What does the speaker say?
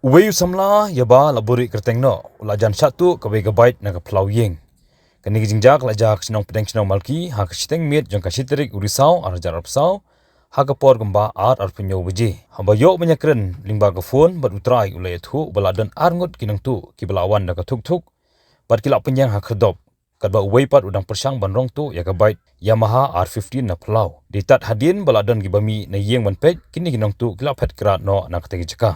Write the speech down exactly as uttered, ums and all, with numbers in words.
Uwei u samla ïa ba la buhrieh kyrteng noh u la jan shah tuh kawei ka bike na ka phyllaw ïing. Kane ka jingjia ka la jia ha ka shnong pdeng shnong Malki ha ka shiteng miet jong ka shi tarik u Risaw ar hajar arphew saw ha ka por kumba ar arphew hynñiew baje. Haba ïoh ban ïakren lyngba ka phone bad u trai u la ïathuh ba la don ar ngut ki nongtuh kiba la wan da ka thuk thuk bad ki la pynïeng ha khyrdop. Katba uwei pat u dang pyrshang ban rong tuh ïa ka bike Yamaha R fifteen na phyllaw. Dei tad hadien ba la don kiba mih na ïing ban peit, kine ki nongtuh ki la phet krad noh na katei ka jaka.